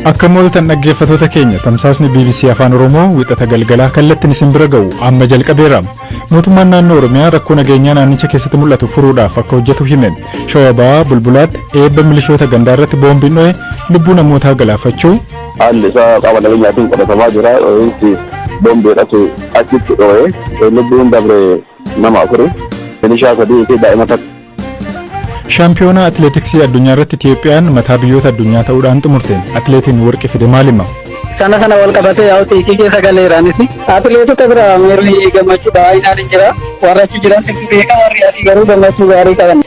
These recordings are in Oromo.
Akka mooltan dhaggeeffatoota keenya, tamsaasni BBC Afaan Oromoo Wixata galgalaa kallattiin isin bira ga'u amma jalqabeera. Mootummaan naannoo Oromiyaa rakkoo nageenyaa naannicha keessatti mul'atu furuudhaaf akka hojjetu hime. Shawaa Bahaa Bulbulaatti eebba milishoota gandaa irratti boombiin dho'e lubbuu namootaa galaafachuu. Haalli isaa qaama nageenyaatiin qoratamaa jira. Dho'iinsi boombiidhatu achitti dho'e. Lubbuun dabre nama afuri. Milishaa sadii fi daa'ima takka. Shaampiyoonaa atileetiksii addunyaa irratti Itiyoophiyaan mataa biyyoota addunyaa ta'uudhaan xumurte. Atileetiin warqii fide maal hima? Sana wal qabatee yaa'u xiiqii keessa galeeraanis atileetota bira miirri gammachuu baay'inaan hin jira. Warra achi jiran sitti beeka, warri asii garuu gammachuu gaarii qaban.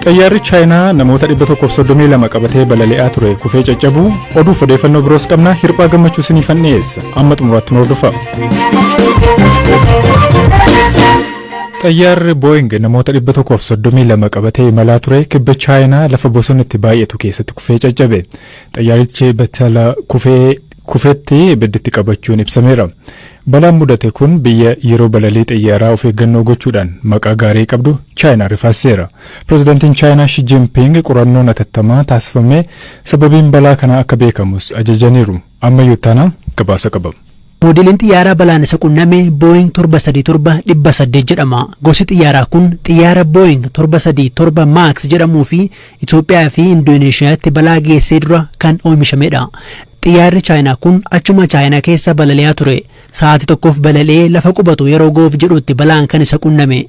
Xayyaarri Chaayinaa namoota 132 qabatee balali'aa ture kufee caccabuu, oduuf odeeffannoo biroos qabna. Hirphaa Gammachuu isiniifan dhiyeessa. Amma xumuraatti nu hordofaa. Xayyaarri Boeing namoota 132 qabatee imalaa ture kibba Chaayinaa lafa bosonni itti baay'atu keessatti kufee caccabe. Xayyaarichi battala kufee kufetti ibidditti qabachuun ibsameera. Balaan mudate kun biyya yeroo balalii xayyaaraa of eeggannoo gochuudhaan maqaa gaarii qabdu Chaayinaa rifaasiseera. Pirezidaantiin Chaayinaa Xi Jinping qorannoon atattamaa taasifamee sababiin balaa kanaa akka beekamus ajajaniiru. Ammayyuu taanaan gabaasa qaba. Moodeliin xiyyaaraa balaan isa qunname Boeing 737-800 jedhama. Gosi xiyyaaraa kun xiyyaara Boeing 737 Max jedhamuu fi Itoophiyaa fi Indooneeshiyaatti balaa geessee dura kan oomishamedha. Xiyyaarri Chaayinaa kun achuma Chaayinaa keessa balali'aa ture. Sa'aatii tokkoof balali'ee lafa qubatu yeroo ga'uuf jedhutti balaan kan isa qunname.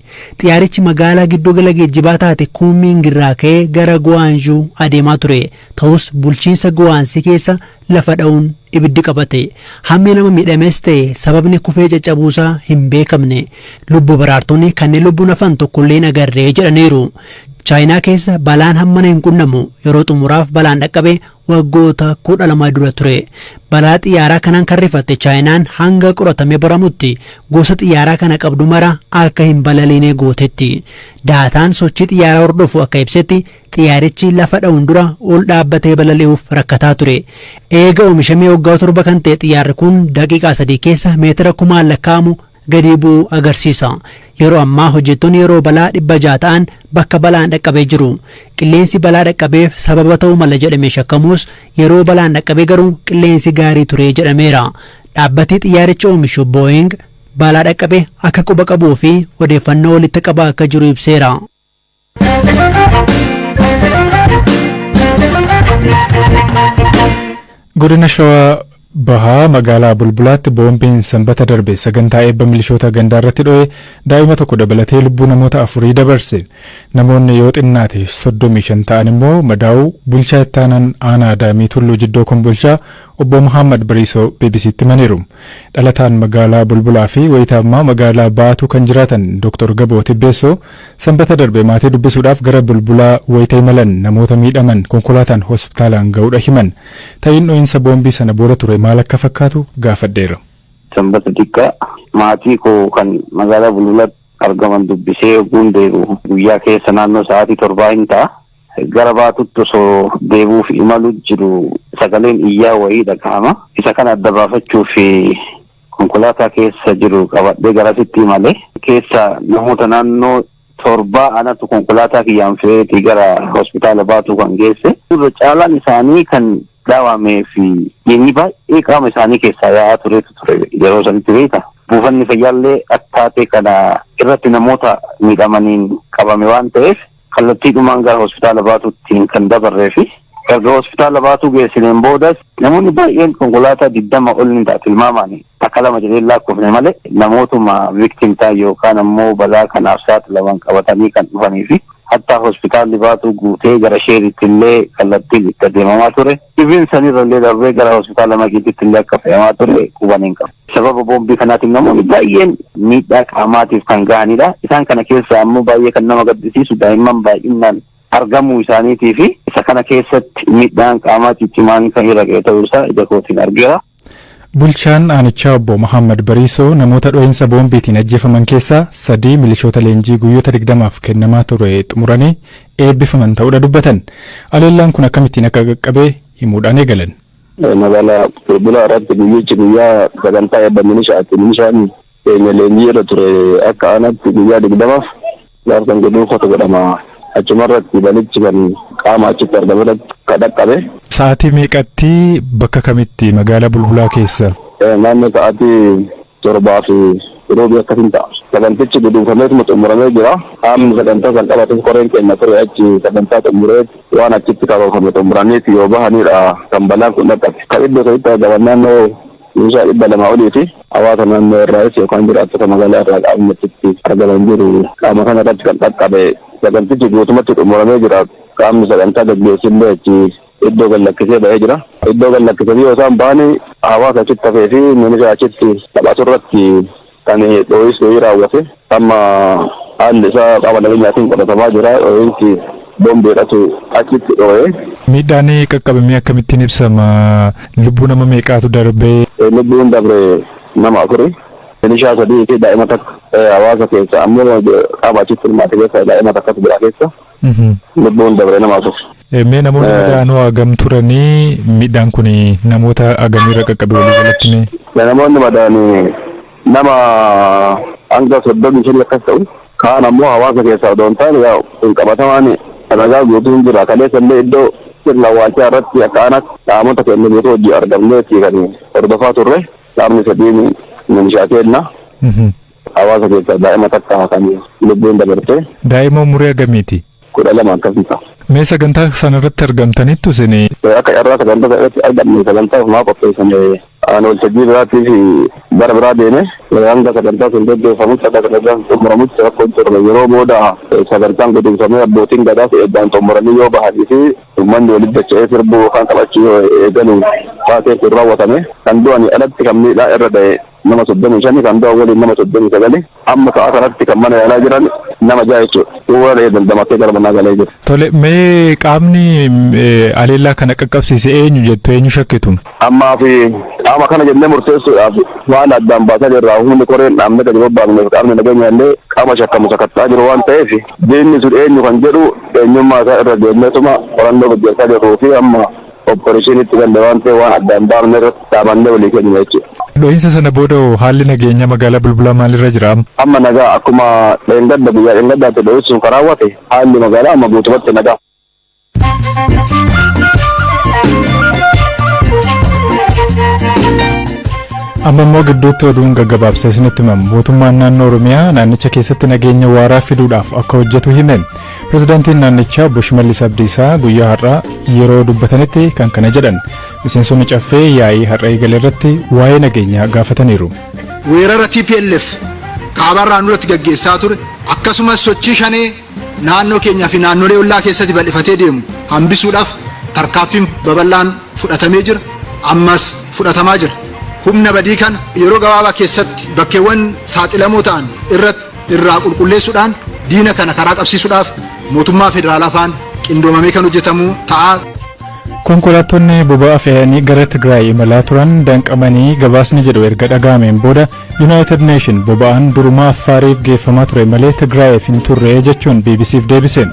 Xiyyaarichi magaalaa giddugala geejjibaa taate Kuunmiing irraa ka'ee gara Guwaanzhuu adeemaa ture. Ta'us bulchiinsa Guwaansii keessa lafa dha'uun ibiddi qabate. Hammi nama miidhames ta'e sababni kufee caccabuusaa hin beekamne. Lubbu baraartonni kanneen lubbuun hafan tokkollee hin agarre jedhaniiru. Chaayinaa keessa balaan hammana hin qunnamu. Yeroo xumuraaf balaan dhaqqabe waggoota 12 dura ture. Balaa xiyyaaraa kanaan kan rifatte Chaayinaan hanga qoratamee baramutti gosa xiyyaaraa kana qabdu mara akka hin balaliine gootetti. Daataan sochii xiyyaaraa hordofu akka ibsetti, xiyyaarichi lafa dha'uun dura ol dhaabbatee balali'uuf rakkataa ture. Eega oomishamee waggaa 7 kan ta'e xiyyaarri kun daqiiqaa 3 keessa meetira kumaan lakkaa'amu gadi bu'uu agarsiisa. Yeroo ammaa hojjettoonni yeroo balaa 600 ta'an bakka balaan dhaqqabee jiru. Qilleensi balaa dhaqqabeef sababa ta'uu mala jedhamee shakkamus, yeroo balaan dhaqqabe garuu qilleensi gaarii ture jedhameera. Dhaabbati xiyyaaricha oomishu Boeing balaa dhaqqabe akka quba qabuu fi odeeffannoo walitti qabaa akka jiru ibseera. Godina Shawaa Bahaa magaalaa Bulbulaatti boombiin Sanbata darbe sagantaa eebba milishoota gandaa irratti dho'e daa'ima tokko dabalatee lubbuu namoota afurii dabarse. Namoonni yoo xinnaate 35 ta'an immoo madaa'uu bulchaa ittaanaan aanaa Adaamii Tulluu Jiddoo Kombolchaa Obbo Mahaammad Bariisoo BBCtti himaniiru. Dhalataan magaalaa Bulbulaa fi wayita ammaa magaalaa Baatuu kan jiraatan Dr. Gaboo Tibbeessoo Sanbata darbe maatii dubbisuudhaaf gara Bulbulaa wayita imalan namoota miidhaman konkolaataan hospitaalaan ga'uudha himan. Ta'iin dho'insa boombii sana booda ture maal akka fakkaatu gaafadheera. Sanbata xiqqaa maatii koo kan magaalaa Bulbulaatti argaman dubbisee ogguun deebi'u guyyaa keessa naannoo sa'aatii 7 hin ta'a. Gara Baatutti osoo deebi'uuf imalu jiru sagaleen iyyaa wayii dhagahama. Isa kana adda baafachuuf konkolaataa keessa jiru qabadhee garasitti imale. Keessa namoota naannoo torbaa anatu konkolaataa kiyyaan fe'eetii gara hospitaala Baatuu kan geesse. Irra caalaan isaanii kan dhaawamee fi dhiigni baay'ee qaama isaanii keessaa yaa'aa turetu ture yeroo sanitti beekta. Buufanni fayyaallee akka taatee kana irratti namoota miidhamaniin qabame waan ta'eef, kallattiidhumaan gara hospitaala Baatuutti kan dabarree fi erga hospitaala Baatuu geessineen boodas namoonni baay'een konkolaataa 20 ol ni ta'a tilmaamaan, takka lama jedhee lakkoofne malee, namootuma victim ta'an yookaan ammoo balaa kanaaf saaxilaman qabatanii kan dhufanii fi hatta hospitaalli Baatuu guutee gara Sheeritti illee kallattiin itti adeemamaa ture. Even sanirra illee darbee gara hospitaala Maqiititti illee akka fe'amaa ture quban hin qabu. Sababa boombii kanaatiin namoonni baay'een miidhaa qaamaatiif kan gahanidha. Isaan kana keessaa ammoo baay'ee kan nama gaddisiisu daa'imman baay'inaan argamuu isaaniitii fi isa kana keessatti miidhaan qaamaa ciccimaan kan irra ga'e ta'uu isaa ija kootiin argeera. Bulchaan aanichaa obbo Mahammad Bariisoo namoota dho'iinsa boombiitiin ajjeefaman keessaa sadii milishoota leenjii guyyoota 20f kennamaa ture xumuranii eebbifaman ta'uudha dubbatan. Haleellaan kun akkamittiin akka qaqqabe himuudhaan eegalan. Magaalaa Bulbulaa irratti guyyichi guyyaa sagantaa eebba milishaati. Milishaan keenya leenjii irra ture akka aanaatti guyyaa 20f gaaf kan jedhu uffata godhama. Achuma irratti balichi kan qaama achitti argame irratti ka dhaqqabe. Sa'aatii meeqatti, bakka kamitti, magaalaa Bulbulaa keessa? Naannoo sa'aatii 7:15 akkasiin ta'a. Sagantichi guduunfameetuma xumuramee jira. Qaamni sagantaa san qabates koreen keenya ture, achi sagantaa xumuree waan achitti karoorfame xumuraniiti yoo bahanidha kan balaan kun dhaqqabe. Kan iddoo saditti argaman naannoo meeshaa 200 oliiti. Hawaasa naannoo irraayis yookaan jiraattota magaalaa irraa qaamni achitti argaman jiru. Qaama kana irratti kan dhaqqabe sagantichi guutumatti xumuramee jira. Qaamni sagantaa gaggeessullee achi iddoo gallakkisee ba'ee jira. Iddoo gallakkisanii yoo isaan ba'anii hawaasa achitti hafee fi milishaa achitti taphatu irratti kan dhoohis dhohii raawwate, amma haalli isaa qaama nageenyaatiin qoratamaa jira. Dhoohinsi boombeedhatu achitti dhoo'ee. Miidhaan qaqqabamee akkamittiin ibsama? Lubbuu nama meeqaatu darbee? Lubbuun dabre nama afuri. Milishaa sadii fi daa'ima takka. Hawaasa keessa ammoo qaama achitti hirmaate keessa daa'ima takkatu jira keessa. Lubbuun dabre nama afur. Mee namoonni madaanuu hagam turanii? Miidhaan kun namoota hagamiirra qaqqabe walii galatti mee? Namoonni madaanii nama hanga 35 akkas ta'u. Kaan ammoo hawaasa keessaa odoo hin taane, yaa hin qabatamaan ragaa guutuu hin jira. Kaleessa illee iddoo sirna awwaalchaa irratti akka aanaatti qaamota keenya guutuu hojii argamneeti kan hordofaa turre. Qaamni sadiin milishaa kenna. Hawaasa keessaa daa'ima takka kan lubbuun dabarte. Daa'ima umurii hagamiiti? 12 akkasii ta'a. Mee sagantaa sana irratti argamtanittu isin? Akka carraa sagantaa sana irratti argamne. Sagantaa ofumaa qopheessame. Aan waltajjii biraatii fi bara biraa deeme. Hanga sagantaa sun gaggeeffamutti, akka sagantaan sun xumuramutti rakkoon turre. Yeroo booda sagantaan guduunfamee, abbootiin gadaas eebbaan xumuranii yoo bahanii fi uummanni walitti dacha'ee sirbuu yookaan taphachuu yoo eegalu taatee kun raawwatame. Kan du'anii alatti kan miidhaa irra ga'e nama 35, kan du'an waliin nama 39. Amma sa'a kanatti kan mana yaalaa jiran nama ja'a jechuudha. Warra dandamatee gara manaa galee jira. Tole, mee qaamni aleellaa kana qaqqabsiise eenyu jettu, eenyu shakkitu? Ammaa fi qaama kana jennee murteessuudhaaf waan addaan baasaa jirra. Humni koreen dhaabne gadi bobbaafneef qaamni nageenya illee qaama shakkamu sakattaa jiru waan ta'eef, diinni sun eenyu kan jedhu eenyummaa isaa irra deemneetuma qorannoo gaggeessaa jirruu fi amma opereeshiniitti galle waan ta'eef, waan addaan baafne irratti dhaabannee walii keenya jechuudha. Dho'iinsa sana booda haalli nageenya magaalaa Bulbulaa maalirra jira? Amma nagaa, akkuma dheengadda guyyaa dheengaddaatti dho'isuun kan raawwate, haalli magaalaa amma guutumatti nagaa. Amma immoo gidduutti oduun gaggabaabsa isinitti himamu. Mootummaan naannoo Oromiyaa naannicha keessatti nageenya waaraa fiduudhaaf akka hojjetu hime. Pirezidaantiin naannichaa Obbo Shimallis Abdiisaa guyyaa har'aa yeroo dubbatanitti kan kana jedhan. Miseensonni caffee yaa'ii har'a eegale irratti waa'ee nageenyaa gaafataniiru. Weerara TPLF kaabarraa nurratti gaggeessaa ture, akkasumas sochii shanee naannoo keenyaa fi naannolee ollaa keessatti bal'ifatee deemu hambisuudhaaf tarkaanfiin babal'aan fudhatamee jira, ammas fudhatamaa jira. Humna badii kana yeroo gabaabaa keessatti bakkeewwan saaxilamoo ta'an irratti irraa qulqulleessuudhaan diina kana karaa qabsiisuudhaaf mootummaa federaalaa faana qindoomamee kan hojjetamu ta'a. Konkolaattonni boba'aa fe'anii gara Tigraay imalaa turan danqamanii gabaasni jedhu erga dhaga'ameen booda, United Nation boba'aan durumaa Affaariif geeffamaa ture malee Tigraayiif hin turre jechuun BBCf deebise.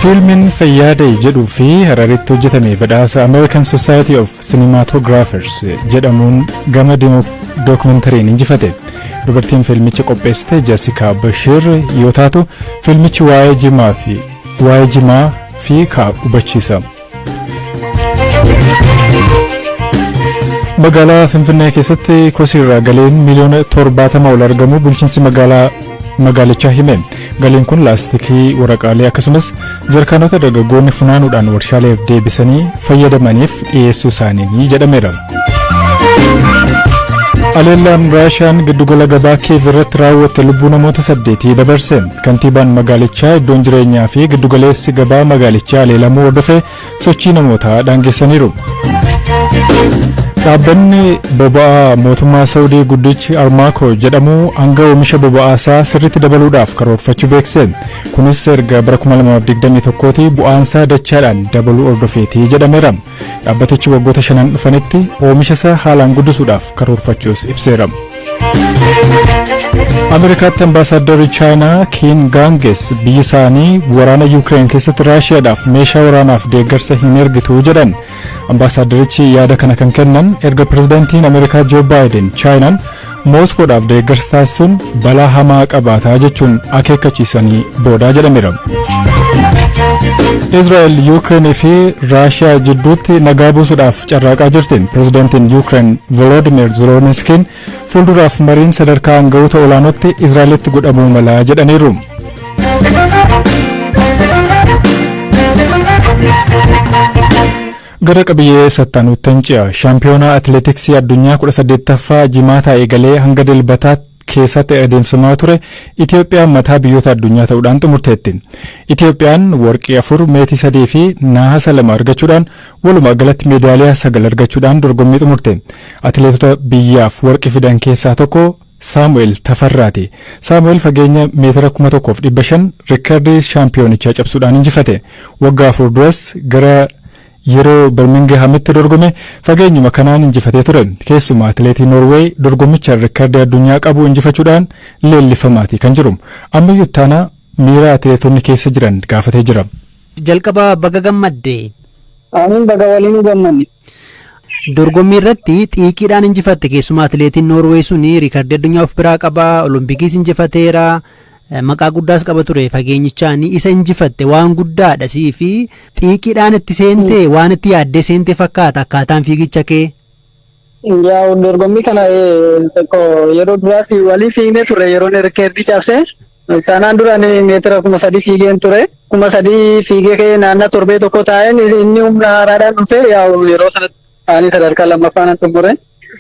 Fiilmiin Fayyaadee jedhuu fi Hararitti hojjetame badhaasa American Society of Cinematographers jedhamuun gama dookumentariin injifate. Dubartiin fiilmicha qopheessite Jessica Bashir yoo taatu, fiilmichi waa'ee jimaa fi kaa hubachiisa. Magaalaa Finfinnee keessatti kosiirraa galiin 70 miiliyoona ol argamu bulchiinsi magaalaa magaalichaa hime. Galiin kun laastikii, waraqaalee akkasumas jarkaanota dargaggoonni funaanuudhaan warshaaleef deebisanii fayyadamaniif dhiyeessuu isaanii jedhameera. Aleellaan Raashaan giddugala gabaa Kiiv irratti raawwatte lubbuu namoota saddeetii dabarse. Kantiibaan magaalichaa iddoon jireenyaa fi giddugaleessi gabaa magaalichaa aleelamuu hordofee sochii namootaa daangessaniiru. Dhaabbanni boba'aa mootummaa Saudii guddichi Aramco jedhamu hanga oomisha boba'aa isaa sirriitti dabaluudhaaf karoorfachuu beekse. Kunis erga bara 2021 bu'aansaa dachaadhaan dabaluu hordofeetii jedhameera. Dhaabbatichi waggoota shanan dhufanitti oomisha isaa haalaan guddisuudhaaf karoorfachuus ibseera. Ameerikaatti ambaasaadarri Chaayinaa Kiin Gaanges biyyi isaanii waraana Yuukireen keessatti Raashiyaadhaaf meeshaa waraanaaf deeggarsa hin ergitu jedhan. Ambaasaaddarichi yaada kana kan kennan erga pirezidaantiin Ameerikaa Joo Baayiden Chaayinaan Mooskoodhaaf deeggarsa taasisuun balaa hamaa qabaataa jechuun akeekkachiisanii boodaa jedhameera. Israa'el Yuukireenii fi Raashiyaa jidduutti nagaa buusuudhaaf carraaqaa jirti. Pirezidaantiin Yuukireen Volodimir Zelenskiin fuulduraaf mariin sadarkaa aangawoota olaanootti Israa'elitti godhamuu mala jedhaniiru. Gara qabiyyee sattaanutti ce'a. Shaampiyoonaa atileetiksii addunyaa 18ffaa Jimaataa eegalee hanga Dilbataatti keessatti adeemsifamaa ture Itoophiyaan mataa biyyoota addunyaa ta'uudhaan xumurteetti. Itoophiyaan warqii 4, meetii 3 fi nahaasa 2 argachuudhaan walumaa galatti meedaaliyaa 9 argachuudhaan dorgommii xumurte. Atileetota biyyaaf warqii fidan keessaa tokko Saamu'eel Tafarraati. Saamu'eel fageenya meetira 1500 riikardii shaampiyoonichaa cabsuudhaan injifate. Waggaa 4 duras gara yeroo Birmingihamitti dorgome fageenyuma kanaan injifatee ture. Keessumaa atileetii Noorweey dorgommicha riikardii addunyaa qabu injifachuudhaan leellifamaati kan jiru. Ammayyuu Ittaanaa miira atileetonni keessa jiran gaafatee jira. Jalqaba baga gammadde. Amiin, baga waliin gammanne. Dorgommii irratti xiiqiidhaan injifatte. Keessumaa atileetiin Noorweey suni riikardii addunyaa of biraa qaba, Olompikiis injifateera, maqaa guddaas qaba ture. Fageenyichaan isa injifatte waan guddaadha sii fi xiiqiidhaan itti seente, waan itti yaaddee seente fakkaata akkaataan fiigicha kee. Yaa, dorgommii kana tokko yeroo duraas walii fiignee ture yeroo riikardii cabse. Sanaan dura meetira 3000 fiigeen ture. 3000 fiigee ka'ee naannoo torbee tokko taa'een inni humna haaraadhaan dhufe. Yaa'u, yeroo sanatti ani sadarkaa lammaffaa nan xumure.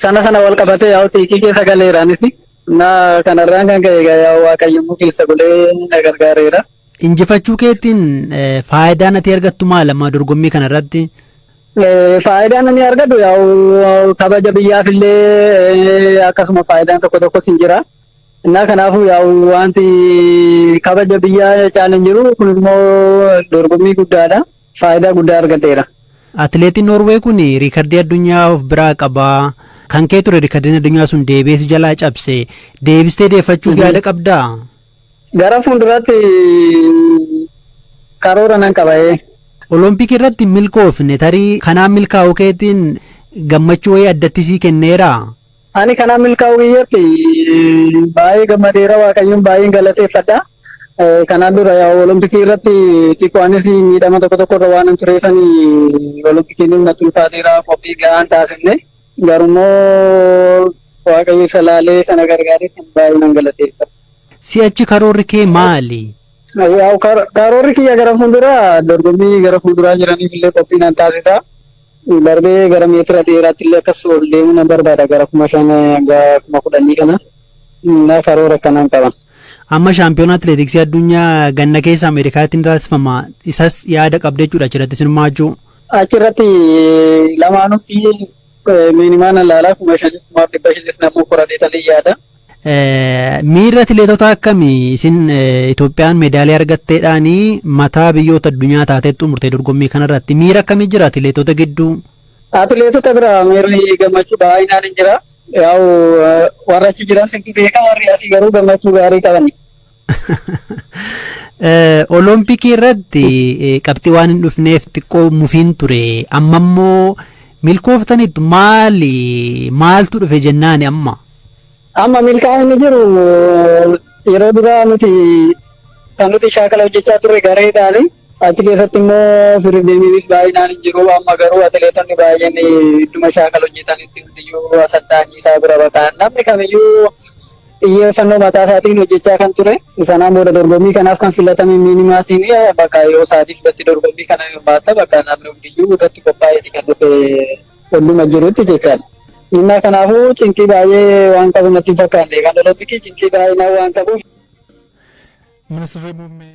Sana sana wal qabatee yaa'u xiiqii keessa galeera anis. Na kanarraan kan ka'e yaa'u Waaqayyoommoo keessa golee na gargaareera. Injifachuu keetiin faayidaan ati argattu maal amma dorgommii kanarratti? Faayidaan ani argadhu yaa'u kabaja biyyaaf illee akkasuma faayidaan tokko tokkos hin jira. Innaa kanaafuu yaa'u wanti kabaja biyyaa caalan jiru kun immoo dorgommii guddaadha. Faayidaa guddaa argadheera. Atileetiin Noorwee kun riikardii addunyaa of biraa qaba. Kan kee ture riikardiin addunyaa sun deebi'ee si jalaa cabse. Deebistee deeffachuuf yaada qabdaa? Gara fuulduraatti karoora nan qaba. Olompikii irratti milkoofne, tarii kanaan milkaa'uu keetiin gammachuu wayii addatti sii kenneeraa? Ani kanaan milkaa'uu kiyyatti baay'ee gammadeera, Waaqayyoon baay'een galateeffadha. Kanaan dura Olompikii irratti xiqqoo anis miidhama tokko tokko irra waan tureefani Olompikiin natti ulfaateera, qophii gahaan taasifne. Garummoo Waaqayyo isa laalee sana gargaaree kan baay'ee nan galateeffadha. Si'achi karoorri kee maali? Karoorri kiyya gara fuulduraa dorgommii gara fuulduraa jiraniif illee qophii nan taasisa. Darbee gara meetira dheeraatti illee akkas ol deemuu nan barbaada, gara 5000 hanga 10,000 kana. Na karoora akkanaan qaba. Amma shaampiyoona atileetiksii addunyaa ganna keessa Ameerikaatti ni taasifama. Isas yaada qabda jechuudha achirratti sinmaachuu. Achirratti lamaanus miinimaan ilaalaa, 5000s 1500s namuu koradheetanii yaada. Miirri atileetota akkamii? Isin Itoophiyaan meedaaliyaa argatteedhaanii mataa biyyoota addunyaa taatee xumurte dorgommii kanarratti, miira akkamii jira atileetota gidduu? Atileetota bira miirri gammachuu baay'inaan hin jira. Yaa'u, warra achi jiran sitti beeka, warri asii garuu gammachuu gaarii qabani. Olompikii irratti qabxii waan hin dhufneef xiqqoo mufiin ture. Amma immoo milkooftanitti maali, maaltu dhufe jennaani amma? Amma milkaa'inni jiru, yeroo duraa nuti kan nuti shaakala hojjechaa turre gareedhaani. Achi keessatti immoo firideemiinis baay'inaan hin jiru. Amma garuu atileetonni baay'een idduma shaakala hojjetanitti hundiyyuu asalxaanyii isaa bira baqaan namni kamiyyuu xiyyeeffannoo mataa isaatiin hojjechaa kan ture. Sanaan booda dorgommii kanaaf kan filatame miinimaatiin bakka yoo isaatii filatti dorgommii kana hirmaatta, bakka namni hundiyyuu irratti qophaa'eeti kan dhufe olluma jirutti jechaadha. Innaa kanaafuu cinqii baay'ee waan qabu natti hin fakkaanne. Kan Olompikii cinqii baay'inaan waan qabuuf. Ministeerri muummee.